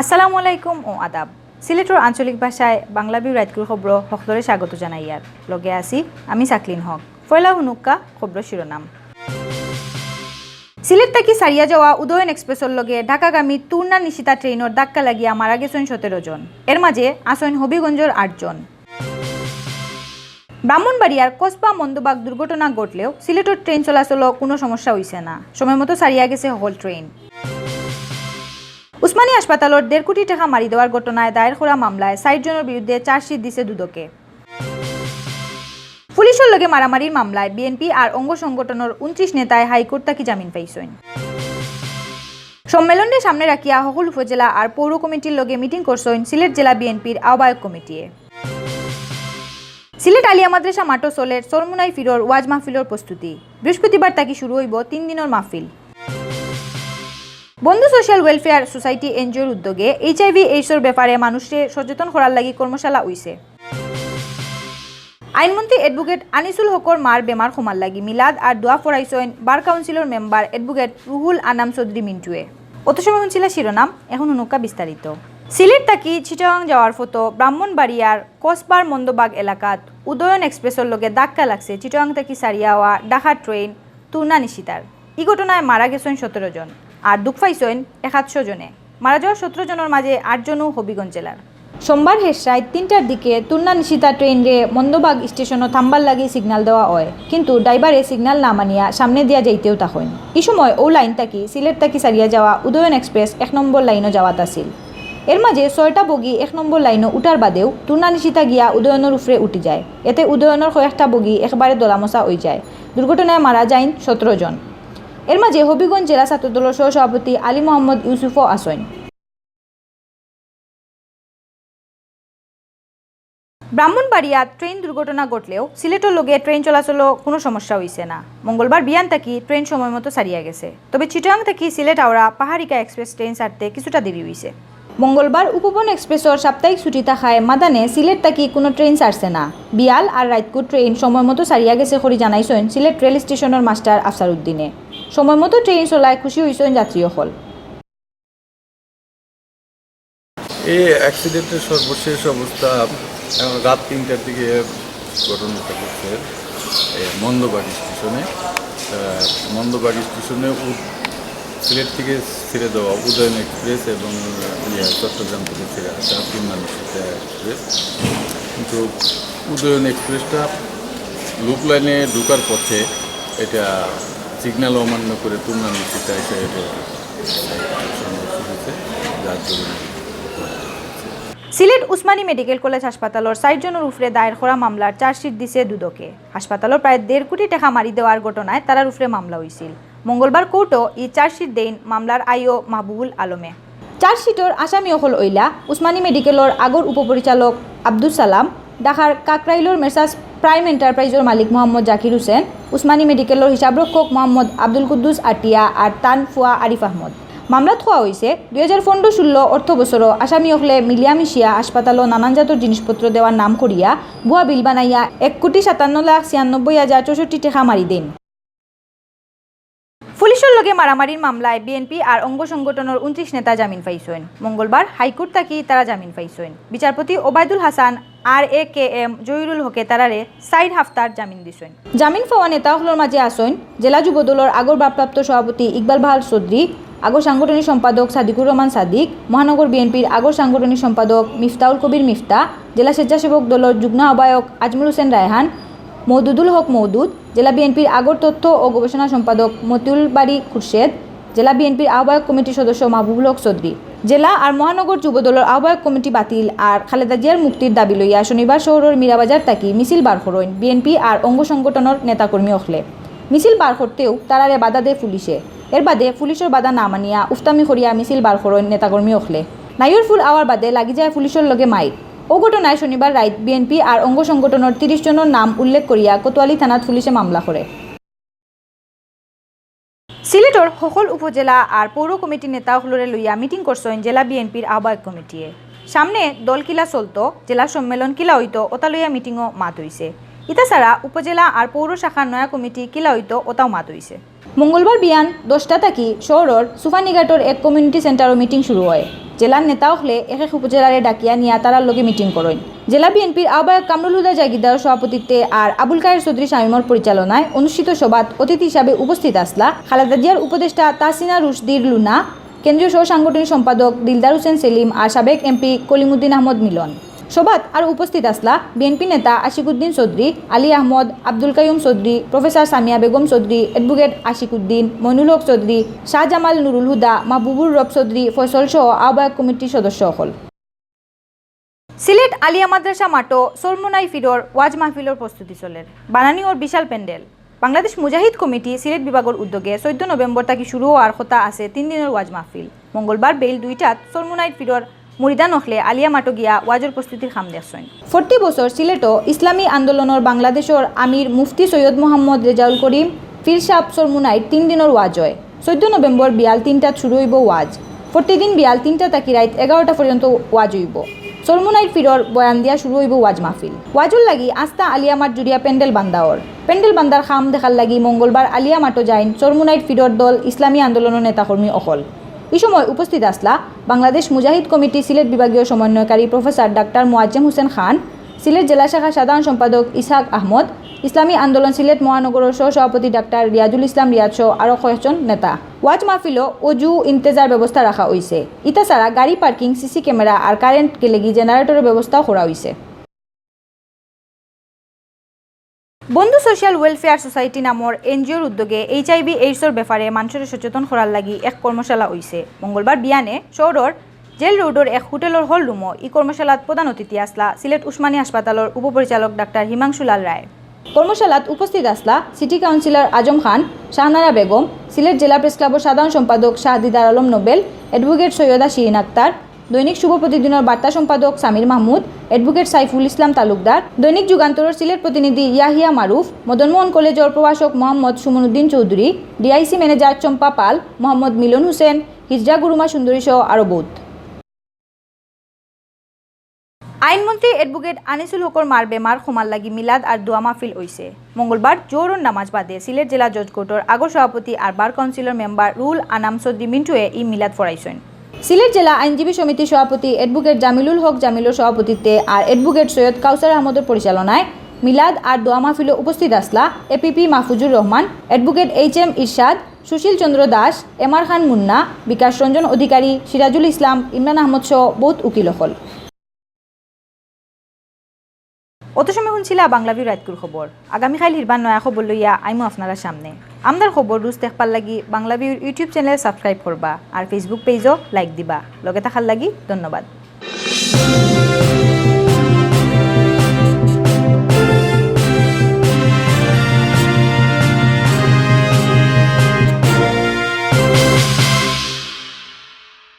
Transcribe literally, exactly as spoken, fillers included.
আসসালামু আলাইকুম ও আদাব। সিলেটর আঞ্চলিক ভাষায় বাংলা ভিউ রাইতকুর খবরো হকলরে স্বাগত জানাইয়ার। লগে আছি আমি সাকলিন হক। পয়লা হুনুক্কা খবরর শিরোনাম। সিলেট থাকি ছাড়িয়া যাওয়া উদয়ন এক্সপ্রেসর লগে ঢাকাগামী তুর্না নিশিতা ট্রেইনর ধাক্কা লাগিয়া মারা গেছইন সতেরো জন। এর মাঝে আছইন হবিগঞ্জর আট জন। ব্রাহ্মণবাড়িয়ার কসবা মন্দবাগ দুর্ঘটনা ঘটলেও সিলেটর ট্রেইন চলাচলো কুনু সমস্যা অইছে না, সময় মতো ছাড়িয়া গেছে হকল ট্রেইন। উসমানী হাসপাতালর দেড় কোটি টেকা মারি দেওয়ার ঘটনায় দায়ের করা মামলায় ষাইট জনর বিরুদ্ধে চার্জশিট দিছে দুদকে। পুলিশর লগে মারামারির মামলায় বিএনপি আর অঙ্গ সংগঠনর ঊনত্রিশ নেতায় হাইকোর্ট থাকি জামিন পাইছইন। সম্মেলনরে সামনে রাখিয়া হকল উপজেলা আর পৌর কমিটির লগে মিটিং করছইন সিলেট জেলা বিএনপির আহ্বায়ক কমিটিয়ে। সিলেট আলিয়া মাদ্রাসা মাঠো চলের চরমুনাই পীরর ওয়াজ মাহফিলর প্রস্তুতি। বৃহস্পতিবার থাকি শুরু অইবো তিন দিনর মাহফিল। বন্ধু সোশ্যাল ওয়েলফেয়ার সোসাইটি এনজিওর উদ্যোগে এইচআইভি এইডসর ব্যাপারে মানুষরে সচেতন করার লাগি কর্মশালা অইছে। আইনমন্ত্রী অ্যাডভোকেট আনিসুল হকর মার বেমার কমার লাগি মিলাদ আর দোয়া পড়াইছইন বার কাউন্সিলর মেম্বার অ্যাডভোকেট রুহুল আনাম চৌধুরী মিন্টুয়ে। অত সময় হুনছিলা শিরোনাম, এখন হুনুক্কা বিস্তারিত। সিলেট থাকি চিটাগাং যাওয়ার পথো ব্রাহ্মণবাড়িয়ার কসবার মন্দবাগ এলাকাত উদয়ন এক্সপ্রেসর লগে ধাক্কা লাগছে চিটাগাং থাকি ছাড়িয়া আওয়া ঢাকার ট্রেইন তুর্না নিশিতার। ই ঘটনায় মারা গেছইন সতেরো জন, আর দুখ পাইছইন একাদশো জনে। মারা যাওয়া সতেরো জনর মাঝে আট জনও হবিগঞ্জ জেলার। সোমবার হেশরাইত তিনটার দিকে তুর্না নিশিতা ট্রেইনরে মন্দবাগ স্টেশনো থামবার লাগি সিগনাল দেওয়া অয়, কিন্তু ড্রাইভারে সিগনাল না মানিয়া সামনে দিয়া যাইতেও থাকইন। ই সময় অউ লাইন থাকি সিলেট থাকি ছাড়িয়া যাওয়া উদয়ন এক্সপ্রেস এক নম্বর লাইনো যাওয়াত আছিল। এর মাঝে ছয়টা বগি এক নম্বর লাইনো উঠার বাদেও তুর্না নিশিতা গিয়া উদয়নর উপরে উঠি যায়। এতে উদয়নর কয়েকটা বগি একবারে দলামশা অইযায়। দুর্ঘটনায় মারা যাইন সতেরো জন। এর মাঝে হবিগঞ্জ জেলা ছাত্রদলর সহসভাপতি আলী মোহাম্মদ ইউসুফও আছইন। ব্রাহ্মণবাড়িয়াত ট্রেইন দুর্ঘটনা ঘটলেও সিলেটর লগে ট্রেইন চলাচলো কুনু সমস্যা অইছে না। মঙ্গলবার বিয়ান থাকি ট্রেইন সময় মতো ছাড়িয়া গেছে, তবে চিটাগাং থাকি সিলেট আওরা পাহাড়িকা এক্সপ্রেস ট্রেইন ছাড়তে কিছুটা দেরি অইছে। মঙ্গলবার উপবন এক্সপ্রেসর সাপ্তাহিক ছুটি থাকায় মাদানে সিলেট থাকি কুনু ট্রেইন ছাড়ছে না। বিয়াল আর রাইতকুর ট্রেইন সময় মতো ছাড়িয়া গেছে করি জানাইছইন সিলেট রেল স্টেশনর মাস্টার আফসার উদ্দিনে। সময় মতো ট্রেইন চলায় খুশি অইছইন যাত্রী অকল। এই অ্যাক্সিডেন্টের সর্বশেষ অবস্থা, এখন রাত তিনটার দিকে ঘটনাটা ঘটছে, এ, মন্দবাড়ি স্টেশনে। আহ, মন্দবাড়ি স্টেশনে উ-, সিলেট থেকে ছেড়ে দেওয়া উদয়ন এক্সপ্রেস এবং, ইয়ে, চট্টগ্রাম থেকে ছেড়ে আসা তিন মানুষ একটা এক্সপ্রেস। কিন্তু উদয়ন এক্সপ্রেসটা লুপ লাইনে ঢোকার পথে এটা সিগন্যাল অমান্য করে তুর্না নিশিতা এসে এটা সংঘর্ষ হয়েছে, যার জন্য সিলেট উসমানী মেডিকেল কলেজ হাসপাতালর চাইর জনর উপরে দায়ের করা মামলার চার্জশিট দিছে দুদকে। হাসপাতালর প্রায় দেড় কোটি টেকা মারি দেওয়ার ঘটনায় তারার উপরে মামলা অইছিল। মঙ্গলবার কোর্টও ই চার্জশিট দেইন মামলার আইও মাহবুবুল আলমে। চার্জশিটর আসামি অকল অইলা উসমানী মেডিকেলর আগর উপপরিচালক আব্দুস সালাম, ঢাকার কাকরাইলর মেসার্স প্রাইম এন্টারপ্রাইজর মালিক মোহাম্মদ জাকির হোসেন, উসমানী মেডিকেলর হিসাবরক্ষক মোহাম্মদ আব্দুল কুদ্দুস আটিয়া আর তান ফুয়া আরিফ আহমদ। মামলাত কওয়া অইছে, দুই হাজার পনেরো ষোলো অর্থ বছরও আসামি অকলে মিলিয়া মিশিয়া হাসপাতালো নানান জাতর জিনিসপত্র দেওয়ার নাম করিয়া ভুয়া বিল বানাইয়া এক কোটি সাতান্ন লাখ ছিয়ানব্বই হাজার চৌষট্টি টেকা মারি দেইন। পুলিশর লগে মারামারির মামলায় বিএনপি আর অঙ্গ সংগঠনর ঊনত্রিশ নেতা জামিন পাইছইন। মঙ্গলবার হাইকোর্ট থাকি তারা জামিন পাইছইন। বিচারপতি ওবায়দুল হাসান আর এ কে এম জহিরুল হকে তারারে চাইর হাফতার জামিন দিছইন। জামিন পাওয়া নেতা অকলর মাঝে আছইন জেলা যুবদলর আগর ভারপ্রাপ্ত সভাপতি ইকবাল বাহার চৌধুরী, আগর সাংগঠনিক সম্পাদক সাদিকুর রহমান সাদিক, মহানগর বিএনপির আগর সাংগঠনিক সম্পাদক মিফতাউল কবির মিফতা, জেলা স্বেচ্ছাসেবক দলর যুগ্ম আহ্বায়ক আজমল হোসেন রায়হান, মওদুদুল হক মওদুদ, জেলা বিএনপির আগর তথ্য ও গবেষণা সম্পাদক মতিউল বারী খুরশেদ, জেলা বিএনপির আহ্বায়ক কমিটির সদস্য মাহবুবুল হক চৌধুরী। জেলা আর মহানগর যুবদলর আহ্বায়ক কমিটি বাতিল আর খালেদা জিয়ার মুক্তির দাবি লইয়া শনিবার শহরর মীরাবাজার থাকি মিছিল বার করইন বিএনপি আর অঙ্গ সংগঠনর নেতাকর্মী অকলে। মিছিল বার করতেও তারারে বাধা দেয় পুলিশে। এর বাদে পুলিশর বাধা না মানিয়া উফতামি করিয়া মিছিল বার করইন নেতাকর্মী অকলে। নাইয়রফুল আওয়ার বাদে লাগি যায় পুলিশর লগে মাইর। অউ ঘটনায় শনিবার রাইত বিএনপি আর অঙ্গ সংগঠনর ত্রিশ জনর নাম উল্লেখ করিয়া কোতোয়ালি থানাত পুলিশে মামলা করে। সিলেটর হকল উপজেলা আর পৌর কমিটির নেতা অকলরে লইয়া মিটিং করছইন জেলা বিএনপির আহ্বায়ক কমিটিয়ে। সামনে দল কিলা চলতো, জেলা সম্মেলন কিলা অইতো, ওতা লইয়া মিটিংও মাত অইছে। ইতা ছাড়া উপজেলা আর পৌর শাখার নয়া কমিটি কিলা অইতো, ওতাও মাত অইছে। মঙ্গলবার বিয়ান দশটা থাকি শহরর সুফানিঘাটর এক কমিউনিটি সেন্টারো মিটিং শুরু অয়। জেলার নেতা অকলে এক এক উপজেলারে ডাকিয়া নিয়া তারার লগে মিটিং করইন। জেলা বিএনপির আহ্বায়ক কামরুল হুদা জাগিরদারর সভাপতিত্বে আর আবুল কায়ের চৌধুরী শামীমর পরিচালনায় অনুষ্ঠিত সভাত অতিথি হিসাবে উপস্থিত আছলা খালেদা জিয়ার উপদেষ্টা তাহসিনা রুশদির লুনা, কেন্দ্রীয় সহ সাংগঠনিক সম্পাদক দিলদার হোসেন সেলিম আর সাবেক এমপি কলিমুদ্দিন আহমদ মিলন। সভাত আরো উপস্থিত আছলা বিএনপি নেতা আশিকুদ্দিন চৌধুরী, আলী আহমদ, আব্দুল কাইয়ুম চৌধুরী, প্রফেসর সামিয়া বেগম চৌধুরী, অ্যাডভোকেট আশিকুদ্দিন, মইনুল হক চৌধুরী, শাহজামাল, নুরুল হুদা, মাহবুবুর রব চৌধুরী, ফয়সল সহ আহ্বায়ক কমিটির সদস্য অকল। সিলেট আলিয়া মাদ্রাসা মাঠো চরমুনাই ফিরর ওয়াজ মাহফিলর প্রস্তুতি চলের। বানানি অর বিশাল প্যান্ডেল। বাংলাদেশ মুজাহিদ কমিটি সিলেট বিভাগর উদ্যোগে চৌদ্দ নভেম্বর থাকি শুরু অওয়ার কথা আছে তিন দিনর ওয়াজ মাহফিল। মঙ্গলবার বেইল দুইটাত চরমুনাইর ফিরর মুরিদান অকলে আলিয়া মাঠো গিয়া ওয়াজর প্রস্তুতির কাম দেখছইন। প্রতি বছর সিলেটো ইসলামী আন্দোলনর বাংলাদেশর আমির মুফতি সৈয়দ মোহাম্মদ রেজাউল করিম পীর সাব চরমুনাইর তিন দিনর ওয়াজ অয়। চৌদ্দ নভেম্বর বিয়াল তিনটাত শুরু অইবো ওয়াজ। প্রতিদিন বিয়াল তিনটা থাকি রাইত এগারোটা পর্যন্ত ওয়াজ অইবো। চরমুনাইর ফিরর বয়ান দিয়া শুরু অইবো ওয়াজ মাহফিল। ওয়াজর লাগি আস্তা আলিয়া মাঠ জুড়িয়া প্যান্ডেল বান্ধাওর। প্যান্ডেল বান্ধার কাম দেখার লাগি মঙ্গলবার আলিয়া মাঠো যাইন চরমুনাইর ফিরর দল ইসলামী আন্দোলনর নেতাকর্মী অকল। ই সময় উপস্থিত আছলা বাংলাদেশ মুজাহিদ কমিটি সিলেট বিভাগীয় সমন্বয়কারী প্রফেসর ডাক্তার মোয়াজ্জেম হোসেন খান, সিলেট জেলা শাখার সাধারণ সম্পাদক ইসহাক আহমদ, ইসলামী আন্দোলন সিলেট মহানগরর সহ-সভাপতি ডাক্তার রিয়াজুল ইসলাম রিয়াজ সহ আরো কয়েকজন নেতা। ওয়াজ মাহফিলো অজু ইন্তেজার ব্যবস্থা রাখা অইছে। ইতা ছাড়া গাড়ি পার্কিং, সিসি ক্যামেরা আর কারেন্ট গেলেগি জেনারেটরর ব্যবস্থাও করা অইছে। বন্ধু সোশ্যাল ওয়েলফেয়ার সোসাইটি নামর এনজিওর উদ্যোগে এইচআইভি এইডসর ব্যাপারে মানষরে সচেতন করার লাগি এক কর্মশালা অইছে। মঙ্গলবার বিয়ানে শহরর জেল রোডর এক হোটেলর হল রুমো ই কর্মশালাত প্রধান অতিথি আছলা সিলেট উসমানী হাসপাতালর উপপরিচালক ডাক্তার হিমাংশু লাল রায়। কর্মশালাত উপস্থিত আছলা সিটি কাউন্সিলর আজম খান, শাহনারা বেগম, সিলেট জেলা প্রেস ক্লাবর সাধারণ সম্পাদক শাহদিদার আলম নোবেল, অ্যাডভোকেট সৈয়দা শিরিন আক্তার, দৈনিক শুভ প্রতিদিনর বার্তা সম্পাদক সামির মাহমুদ, অ্যাডভোকেট সাইফুল ইসলাম তালুকদার, দৈনিক যুগান্তরর সিলেট প্রতিনিধি ইয়াহিয়া মারুফ, মদনমোহন কলেজর প্রভাষক মোহাম্মদ সুমন উদ্দিন চৌধুরী, ডিআইসি ম্যানেজার চম্পা পাল, মোহাম্মদ মিলন হোসেন, হিজরা গুরুমা সুন্দরী সহ আরো বউত। আইনমন্ত্রী অ্যাডভোকেট আনিসুল হকর মার বেমার কমার লাগি মিলাদ আর দোয়া মাহফিল অইছে। মঙ্গলবার জোহরর নামাজ বাদে সিলেট জেলা জজ কোর্টর আগর সভাপতি আর বার কাউন্সিলর মেম্বার রুহুল আনাম চৌধুরী মিন্টুয়ে ই মিলাদ পড়াইছইন। সিলেট জেলা আইনজীবী সমিতির সভাপতি অ্যাডভোকেট জামিলুল হক জামিলর সভাপতিত্বে আর অ্যাডভোকেট সৈয়দ কাউসার আহমদর পরিচালনায় মিলাদ আর দোয়া মাহফিলো উপস্থিত আছলা APP Mahfuzur Rahman, advocate H M Irshad, Sushil Chandra Das, MR Khan Munna, Bikash Ranjan Adhikari, Sirajul Islam, Imran Ahmad সহ বউত উকিল অকল। অত সময় হুনছিলা বাংলা ভিউ রাইতকুর খবর। আগামীকাইল হিরবার নয়া খবর লইয়া আইমু আপনারার সামনে। আমরার খবর রুজ দেখবার লাগি বাংলা ভিউর YouTube চ্যানেল সাবস্ক্রাইব করবা আর Facebook পেজও লাইক দিবা। লগে থাকার লাগি ধন্যবাদ।